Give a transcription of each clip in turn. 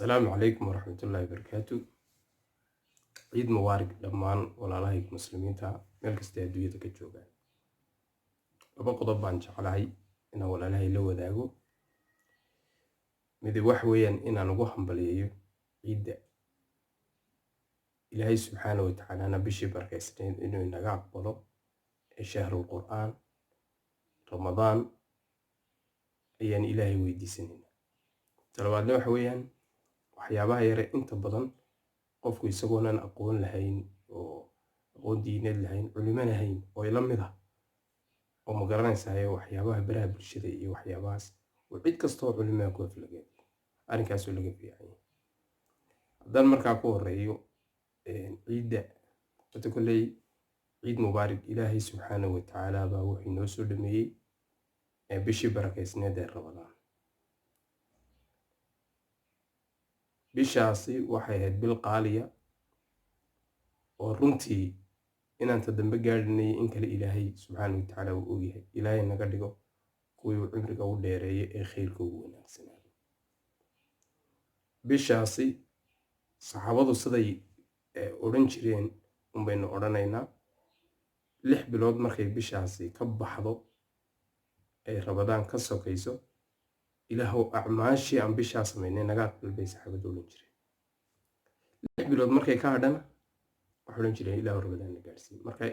Asalaamu calaykum waraxmatullaahi wabarakaatu. Ciid mubaarak dhammaan walaalahayga muslimiinta meel kasta adduunyada ka joogaan. Laba qodob baan jeclahay inaan walaalahay la wadaago. Midi wax weeyaan inaan ugu hambaliyeeyo ciidda. Ilaahay subxaana wa tacaalana bishii barakaysnayd inuu inaga aqbalo ee shahrul Qur'aan Ramadaan ayaan Ilaahay weydiisanaynaa. Talabaadna waxa weeyaan waxyaabaha yare inta badan qofku isagoonan aqoon lahayn oo aqoon diineed lahayn, culimo lahayn oo ila mid ah oo ma garanaysayo waxyaabaha baraha bulshada iyo waxyaabahaas oo cid kasta oo culimaha ku aflagaadiyo, arrinkaasoo laga fiican yahay. Haddaan markaa ku horeeyo ciidda, horta kolley ciid mubaarak. Ilaahay subxaana wa tacaala baa wuxuu inoo soo dhameeyey bishii barakaysneed ee Ramadaan. Bishaasi waxay ahayd bil qaaliya oo runtii inaan ta dambe gaadhinay in kale Ilaahay subxaana wa tacaala uu ogyahay. Ilaahay naga dhigo kuwii uu cimriga u dheereeyay ee khayrka ugu wanaagsanaado. Bishaasi saxaabadu siday odhan jireen unbaynu odhanaynaa. 6 bilood markay bishaasi ka baxdo ay Ramadaan ka sokayso, Ilaahow acmaashii aan bishaa samaynay naga aqbal, bay saxaabadu odhan jireen. 6 bilood markay ka hadhana waxay odhan jireen, Ilaahow Ramadaan na gaadhsiin. Marka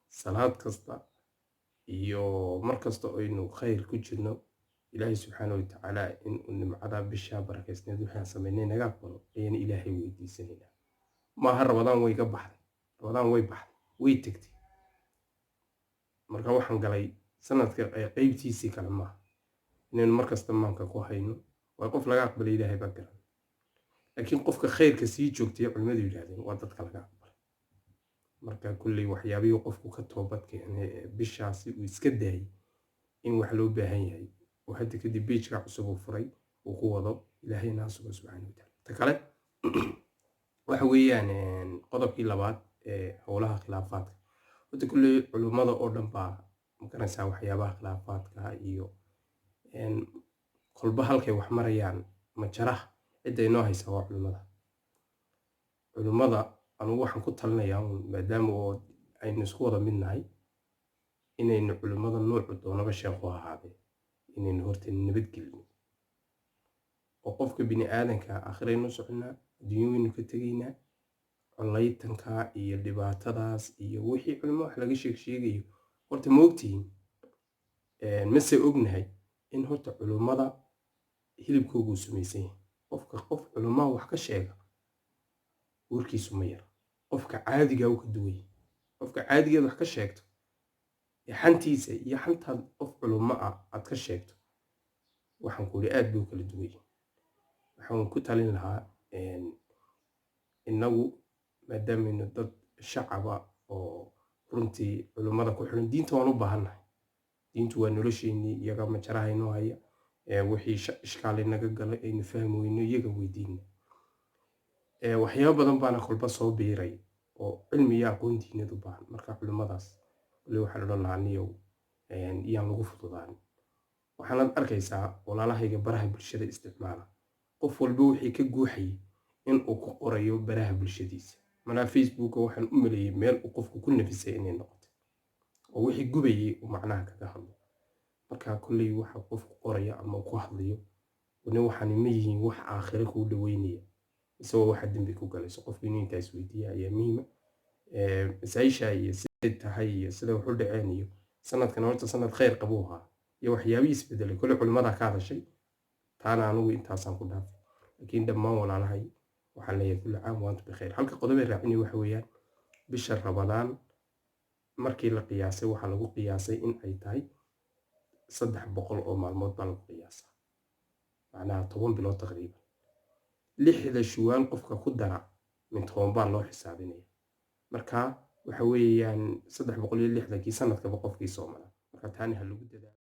salaad kasta iyo mar kasta aynu khayr ku jirno, Ilaahay subxaana wa tacaala inuu nimcada bishaa barakaysneed wixii aan samaynay naga aqbalo ayaan Ilaahay weydiisanaynaa. Maaha Ramadaan way ka baxday, Ramadaan way baxday, way tegtay, marka waxaan galay sanadka qeybtiisii kale. Maaha inaynu markasta maanka ku hayno waa qof laga aqbalay Ilaahay baa garan, laakiin qofka khayrka sii joogtay culimmadu yidhahdeen waa dadka laga aqbalay. Marka kulley waxyaabihii qofku ka toobad keenay ee bishaasi uu iska daayay in wax loo baahan yahay oo hadda kadib page-ka cusub uu furay uu ku wado, Ilaahayna ha sugo subxaana wa tacaala. Ta kale waxa weeyaan qodobkii labaad ee howlaha khilaafaadka. Horta kulley culimmada oo dhan baa maganaysaa waxyaabaha khilaafaadka iyo kolba halkay wax marayaan majaraha cidda inoo haysa waa culimmada. Culimmada anugu waxaan ku talinayaa uun, maadaama oo aynu isku wada mid nahay, inaynu culimmada noocu doonaba sheekhu ahaadee inaynu horta nabadgelino oo qofka bini aadanka aakhiraynu soconaa, adduunyo waynu ka tegaynaa. Collaytanka iyo dhibaatadaas iyo wixii culimo wax laga sheeg sheegayo, horta ma ogtihiin mase ognahay in horta culimmada hilibkoogu uu sumaysan yahay? Qofka qof culimaa wax ka sheega warkiisu ma yara, qofka caadigaa uu ka duwan yahay. Qofka caadigeed wax ka sheegto ee xantiisa iyo xantaad qof culimo ah aad ka sheegto, waxaan ku idhi aad buu kala duwan yahay. Waxaan ku talin lahaa innagu maadaamaynu dad shacaba oo runtii culimmada ku xiran, diinta waan u baahannahay, diintu waa nolosheennii, iyaga majaraha inoo haya, wixii ishkaal inaga galay aynu fahmi weyno iyaga weydiina. Waxyaabo badan baana kolba soo biiray oo cilmi iyo aqoon diineed u baahan. Marka culimmadaas wali waxaan odhan lahaa, niyow yaan lagu fududaan. Waxaanaad arkaysaa walaalahayga baraha bulshada isticmaala, qof walba wixii ka guuxayay in uu ku qorayo baraha bulshadiisa. Manaa Facebooka waxaan u maleeyey meel uu qofku ku nafisay inay noqotay oo wixii gubayay uu macnaha kaga hadlo. Marka kolley waxa qofku qoraya ama uu ku hadlayo nin waxaani ma yihiin wax aakhire kuu dhaweynaya isagoo waxa dembi ku galayso? Qofku inuu intaas weydiiya ayaa muhiima. Masaa-isha iyo siday tahay iyo siday wax u dhaceen iyo sanadkan horta sanad khayr qabuu ahaa iyo waxyaabihii isbedelay, kolley culimmadaa ka hadashay, taana anigu intaasaan ku dhaafay. Laakiin dhammaan walaalahay waxaan leeyahay kulli caam wa antum bikhayr. Halka qodobay raacinaya waxa weeyaan bisha Ramadaan markii la qiyaasay waxaa lagu qiyaasay in ay tahay 300 oo maalmood baa lagu qiyaasaa, macnaha 10 bilood taqriiban. 6da Shuwaal qofka ku dara min 10 baa loo xisaabinaya. Marka waxa weeyaan 360-kii sanadkaba qofkii soomana. Marka taani ha lagu dadaalo.